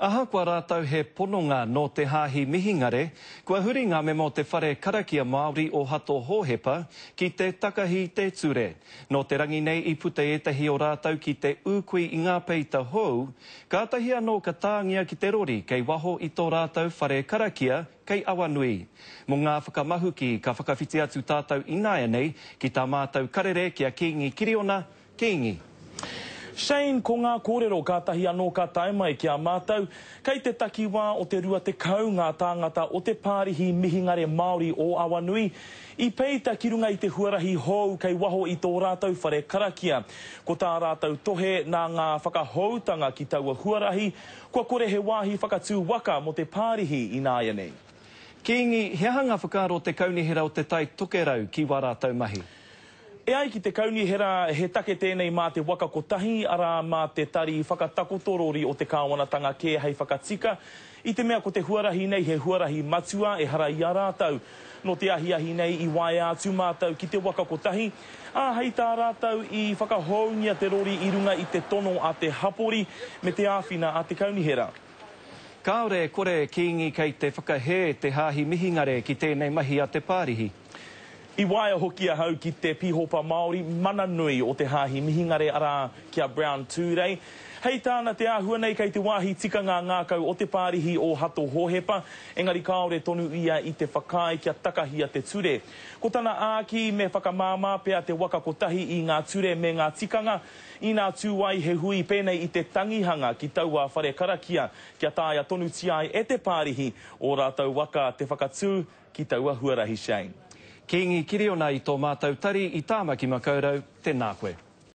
Ahakoa rātou he pononga nō te Hāhi Mihingare, kua huri ngā mema o te Whare Karakia Māori o Hato Hōhepa ki te takahi i te ture. Nō te rangi nei i puta ētahi o rātou ki te ūkui i ngā peita hou, kātahi anō ka tāngia ki te rori kei waho i tō rātou whare karakia kei Awanui. Mō ngā whakamahuki ka whakawhiti atu tātou ināianei ki tā mātou karere ki a Kīngi Kiriona, Kīngi. Shane, Ko ngā kōrero kātahi anō ka tae mai ki a mātou, kei te takiwā o te 20 ngā tāngata o te Pārihi Mihingare Māori o Awanui i peita ki runga i te huarahi hou kei waho i tō rātou whare karakia. Ko tā rātou tohe nā ngā whakahoutanga ki taua huarahi, kua kore he wāhi whakatū waka mō te pārihi ināianei. Kīngi, he aha ngā whakaaro o te Kaunihera o Te Tai Tokerau ki wā rātou mahi? E ai ki te kaunihera, he take tēnei mā te waka kotahi, arā, mā te tari whakatakoto rori o te kāwanatanga kē hei whakatika, i te mea ko te huarahi nei he huarahi matua ehara i a rātou. Nō te ahiahi nei i waea atu mātou ki te waka kotahi, ā, hei tā rātou i whakahoungia te rori i runga i te tono a te hapori me te āwhina a te kaunihera. Kāore e kore e Kīngi kei te whakahē te Hāhi Mihingare ki tēnei mahi a te Pārihi. I waea hoki ahau ki te Pīhopa Māori mana nui o te Hāhi Mihingare arā, ki a Brown Tūrei. Hei tāna te āhua nei kei te wāhi tika ngā ngākau o te Pārihi o Hato Hōhepa, engari kāore tonu ia i te whakaae kia takahia te ture. Ko tana āki me whakamāmā pea te waka kotahi i ngā ture me ngā tikanga, inā tū ai he hui pēnei i te tangihanga ki taua whare karakia kia taea tonutia ai e te Pārihi ō rātou waka te whakatū ki taua huarahi Shane. Kīngi Kiriona i tō mātou tari i Tāmaki Makaurau, tēnā koe.